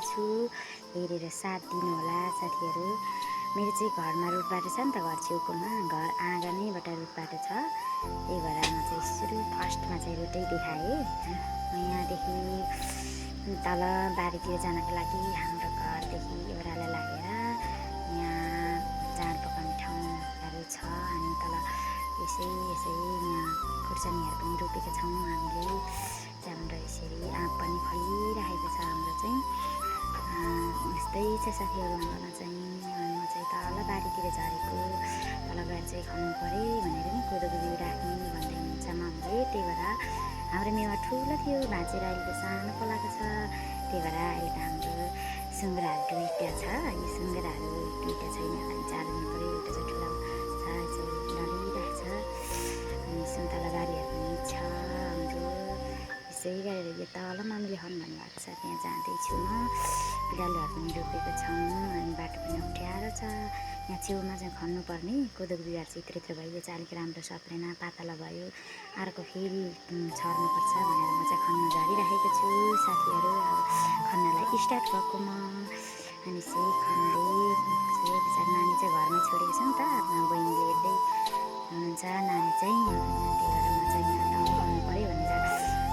राखेको छु। हेरेर साथ दिनु होला साथीहरू। मेरो चाहिँ घरमा रुखबाट छ नि त, घर छेउकोमा घर आँगनैबाट रुखबाट छ। त्यही भएर म चाहिँ सुरु फर्स्टमा चाहिँ रुटै देखाएँ। यहाँदेखि तल बारीतिर जानको लागि हाम्रो घरदेखि एउटालाई लागेर यहाँ जाँड पकाउने ठाउँहरू छ। अनि तल यसै यहाँ खुर्सानीहरू पनि रोपेका छौँ हामीले। त्यहाँबाट यसरी आँप पनि फलिरहेको छ हाम्रो चाहिँ। यस्तै छ साथीहरू हाम्रोमा चाहिँ। म चाहिँ तल बारीतिर झरेको, तल गएर चाहिँ खन्नु पऱ्यो भनेर नि कोदोको बिउ राख्ने भन्दै हुन्छ मम्मीले। त्यही भएर हाम्रो मेवा ठुलो थियो, भाँचेर अहिले त सानो पलाएको छ। त्यही भएर अहिले त हाम्रो सुँगुराहरू दुईवटा छ। यो सुँगुराहरू दुईवटा छैन, अनि चालिनु पऱ्यो। एउटा चाहिँ ठुलो छ, चाहिँ लडिरहेको छ। अनि सुन्तला बारीहरू पनि छ हाम्रो। यसै गरेर यो तल मम्मीले खन भन्नुभएको छ, त्यहाँ जाँदैछु म। बिरालोहरू पनि रोपेको छौँ। अनि बाटो पनि अप्ठ्यारो छ। यहाँ छेउमा चाहिँ खन्नुपर्ने कोदोको बिउहरू चाहिँ यत्रो भयो, चाहिँ अलिक राम्रो सप्रेन पातला भयो। अर्को फेरि छर्नुपर्छ भनेर म चाहिँ खन्न झरिराखेको छु साथीहरू। अब खन्नलाई स्टार्ट भएको म। अनि चाहिँ खन्दै बिचार नानी चाहिँ घरमै छोडेको छ नि त, आफ्नो बहिनीले हेर्दै हुनुहुन्छ नानी चाहिँ। त्यही भएर म चाहिँ यहाँ ठाउँ खन्नु पऱ्यो भनेर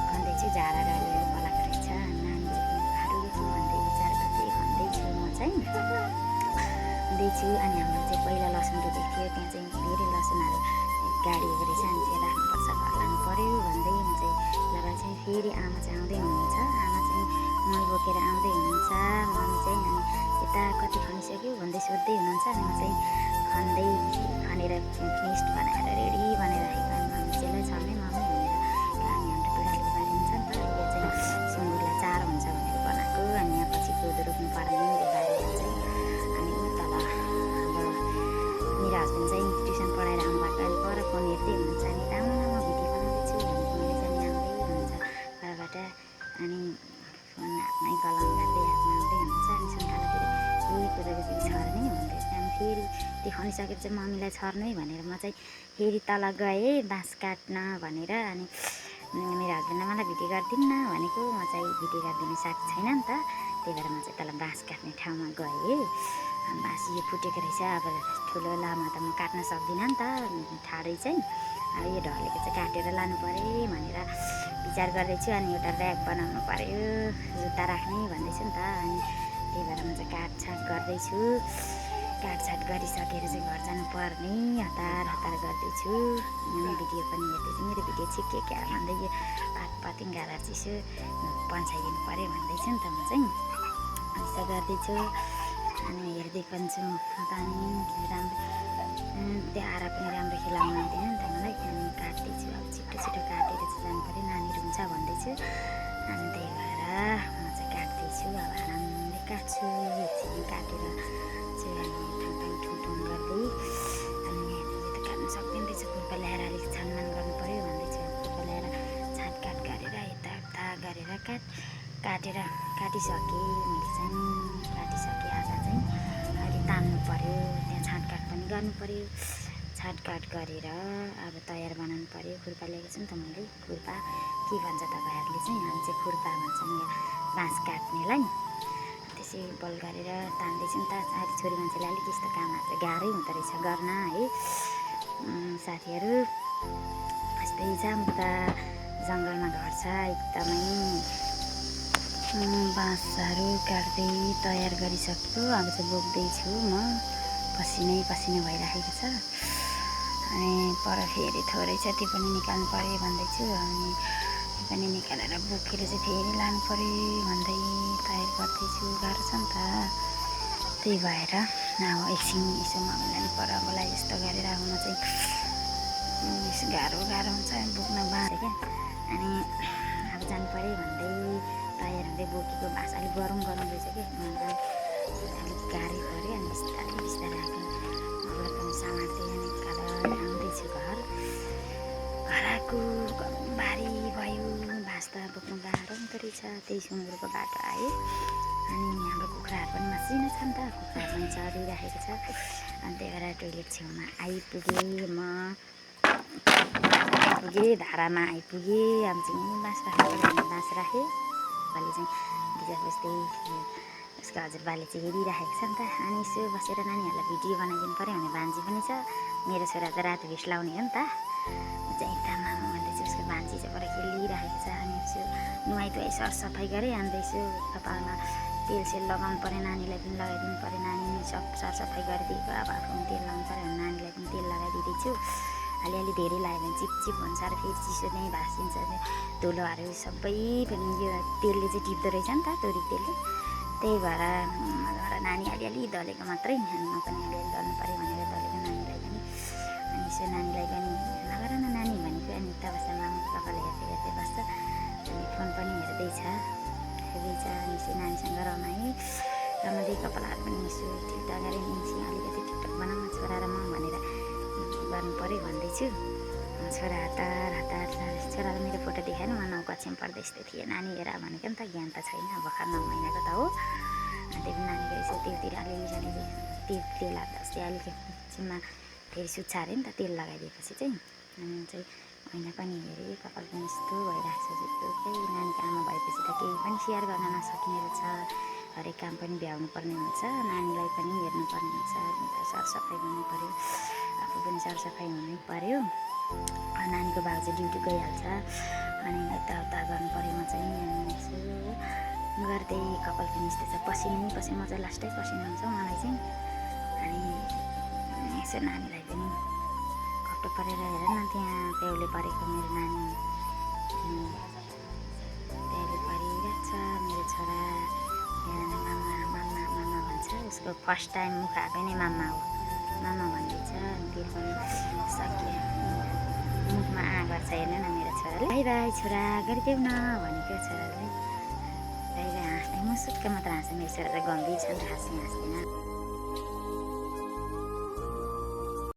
खन्दैछु। झारा गाडीहरू पलाएको रहेछ, नानी चाहिँ भाडुको भन्दै विचार गर्दै खन्दैछु म चाहिँ खन्दैछु। अनि हाम्रो चाहिँ पहिला लसुन रोपेको थियो, त्यहाँ चाहिँ धेरै लसुनहरू गाडिएको रहेछ। अनि चाहिँ राख्नुपर्छ, घर लानु पऱ्यो भन्दै म चाहिँ लगा चाहिँ फेरि आमा चाहिँ आउँदै हुनुहुन्छ। आमा चाहिँ मल बोकेर आउँदै हुनुहुन्छ। मम्मी चाहिँ अनि यता कति खनिसक्यो भन्दै सोध्दै हुनुहुन्छ। अनि म चाहिँ खनेर फिनिस्ड बनाएर रेडी बनाएर राखेको। अनि मम्मी चाहिँ छर्ने मम्मी भनेर, अनि हाम्रो बिरालोको बारी हुन्छ नि त, यो चाहिँ सुँगुरलाई चारो हुन्छ भनेर बनाएको। अनि यहाँ पछि कोदो रोप्नु पर्ने यो बारीमा चाहिँ। अनि तल हाम्रो मेरो हस्बेन्ड चाहिँ ट्युसन पढाएर आउनुभएको, अहिले पर फोन हेर्दै हुनुहुन्छ। अनि राम्रो भिडियो बनाउँदैछु भनेर चाहिँ आउँदै हुनुहुन्छ परबाट। अनि फोन हातमै कलम गर्दै हातमा आउँदै हुनुहुन्छ। अनि सुन्तलातिर यही कोदोको बिउ छर्ने भन्दै। अनि फेरि त्यो खनिसकेर चाहिँ मम्मीलाई छर्ने भनेर म चाहिँ फेरि तल गएँ बाँस काट्न भनेर। अनि मेरो हस्बेन्डले मलाई भिडियो गरिदिन्न भनेको, म चाहिँ भिडियो गरिदिनु सकेको छैन नि त। त्यही भएर म चाहिँ तल बाँस काट्ने ठाउँमा गएँ। बाँस यो फुटेको रहेछ, अब ठुलो लामा त म काट्न सक्दिनँ नि त, ठाडै चाहिँ। अब यो ढलेको चाहिँ काटेर लानु पऱ्यो भनेर विचार गर्दैछु। अनि एउटा ऱ्याक बनाउनु पऱ्यो जुत्ता राख्ने भन्दैछु नि त। अनि त्यही भएर म चाहिँ काटछाट गर्दैछु। काटछाट गरिसकेर चाहिँ घर जानुपर्ने हतार गर्दैछु। भिडियो पनि हेर्दैछु, मेरो भिडियो छिक्के क्या भन्दै यो पतिङ्गालाई चिसो पन्छाइदिनु पऱ्यो भन्दैछु नि त म चाहिँ। यसो गर्दैछु। अनि हेर्दै पनि छु पानी राम्रो, त्यो आएर पनि राम्रो खेलाउनु आउँदैन नि त मलाई। अनि काट्दैछु, अब छिटो काटेर चाहिँ जानु पऱ्यो, नानीहरू हुन्छ भन्दैछु। अनि त्यही भएर म चाहिँ काट्दैछु, अब आरामले काट्छु। एकछिन काटेर चाहिँ अनि ठुङ गर्दै। अनि यो त काट्नु सक्दैन रहेछ, खुर्पा ल्याएर अलिक छानमान गर्नु पऱ्यो भन्दैछु। खुर्पा ल्याएर छाँटकाट गरेर यता गरेर काटेर काटिसकेँ मैले चाहिँ। काटिसकेँ आज चाहिँ अहिले तान्नु पऱ्यो, त्यहाँ छाँटकाट पनि गर्नु पऱ्यो। छाँटकाट गरेर अब तयार बनाउनु पऱ्यो। खुर्पा ल्याएको छु नि त मैले, खुर्पा के भन्छ तपाईँहरूले चाहिँ, हामी चाहिँ खुर्पा भन्छौँ यहाँ बाँस काट्नेलाई। त्यसै बल गरेर तान्दैछु नि त। अहिले छोरी मान्छेले अलिक यस्तो कामहरू चाहिँ गाह्रै हुँदो रहेछ गर्न है साथीहरू। यस्तै छ उता जङ्गलमा घर छ एकदमै। बाँसहरू काट्दै तयार गरिसक्यो, अब चाहिँ बोक्दैछु म। पसिनै भइरहेको छ। अनि पर फेरि थोरै छ, त्यो पनि निकाल्नु पऱ्यो भन्दैछु। अनि त्यो पनि निकालेर बोकेर चाहिँ फेरि लानु पऱ्यो भन्दै तयार गर्दैछु। गाह्रो छ नि त, त्यही भएर अब एकछिन यसो मम्मीलाई नि पर बोलाइ जस्तो गरेर अब म चाहिँ गाह्रो हुन्छ बोक्न बाँधेँ क्या। अनि अब जानु पऱ्यो भन्दै तयार हुँदै बोकेको बाँस अलिक गरौँ रहेछ क्या, मलाई अलिक गाह्रै पऱ्यो। अनि बिस्तारै आएको मलाई पनि समात्दै अनि कालो आउँदैछु घर आएको। बारी भयो, बाँस त बोक्नु गाह्रो हुँदो रहेछ। त्यही सुँगुरको बाटो आयो। अनि हाम्रो कुखुराहरू पनि मसिनो छ नि त, कुखुराहरू पनि चरिरहेको छ। अनि त्यही भएर टोइलेट छेउमा आइपुगेँ म। धारामा आइपुगेँ। अब चाहिँ बाँस राख्नु पऱ्यो भने बाँस राखेँ। अहिले चाहिँ गिजर बस्दै उसको हजुरबाले चाहिँ हेरिराखेको छ नि त। अनि यसो बसेर नानीहरूलाई भिडियो बनाइदिनु पऱ्यो भने भान्जी पनि छ। मेरो छोरा त रातो भेस्ट लाउने हो नि त, चाहिँ एकदम मामा भन्दैछु। उसको भान्जी चाहिँ पर खेलिरहेको छ। अनि यसो नुहाइधुवाइ सरसफाइ गरेँ। अन्त यसो कपालमा तेल लगाउनु पऱ्यो, नानीलाई पनि लगाइदिनु पऱ्यो। नानी सब सरसफाइ गरिदिएको, अब आफू पनि तेल लगाउनु पऱ्यो भने नानीलाई पनि तेल लगाइदिँदैछु। अलिअलि धेरै लगायो भने चिपचिप हुन्छ र फेरि चिसो नै भाँसिन्छ। धुलोहरू सबै पनि यो तेलले चाहिँ टिप्दो रहेछ नि त, तोरी तेलले। त्यही भएर नानी अलिअलि दलेको मात्रै, अनि म पनि अलिअलि दल्नु पऱ्यो भनेर दलेको नानीलाई पनि। अनि यसो नानीलाई पनि नगर न नानी भनेको। अनि यता बस्दा मामाको कपाल हेर्दै बस्छ। अनि फोन पनि हेर्दैछ। अनि यसो नानीसँग रमाउँदै कपालहरू पनि यसो ठिकठाक गरेँ। निस्किँ अलिकति टिकटक बनाउन छोरा र म भनेर गर्नु पऱ्यो भन्दैछु। छोरा हतार छोरालाई मेरो फोटो देखाएन। म 9 कक्षामा पढ्दै यस्तै थिएँ। नानी हेर भनेको नि त, ज्ञान त छैन, भर्खर 9 महिनाको त हो। त्यो पनि नानीको यसो तेलतिर अलिअलि तेल हाल्दा अस्ति अलिकतिमा फेरि सुत्छ अरे नि त तेल लगाइदिएपछि चाहिँ। अनि चाहिँ ऐना पनि हेरेँ, कपाल पनि यस्तो भइरहेको छ जुत्तुकै। नानीको आमा भएपछि त केही पनि सेयर गर्न नसकिने रहेछ। हरेक काम पनि भ्याउनु पर्ने हुन्छ, नानीलाई पनि हेर्नुपर्ने हुन्छ, सरसफाइ गर्नु पऱ्यो, आफू पनि सरसफाइ हुनै पऱ्यो। नानीको बाबु चाहिँ ड्युटी गइहाल्छ। अनि यताउता गर्नु पऱ्यो। म चाहिँ यसो गर्दै कपाल पनि यस्तो छ, पसिनै म चाहिँ लास्टै पसिना हुन्छ मलाई चाहिँ। अनि यसो नानीलाई पनि कपडा परेर हेर न, त्यहाँ प्याउले परेको मेरो नानी प्याउले परिरहेको छ। मेरो छोरा हेर न, मामा भन्छ। उसको फर्स्ट टाइम मुख आएको नै मामा हो, मामा भन्दैछ। अनि त्यो पनि सक्यो, मुखमा गर्छ। हेर्नु न मेरो छोराले बाई बाई छोरा गरिदेऊ न भनेको छोरालाई। बाई बाई हाँस्दै, म सुत्क मात्र हाँस्छु। मेरो छोरा चाहिँ गम्भीर छ नि त, हाँस्दैन।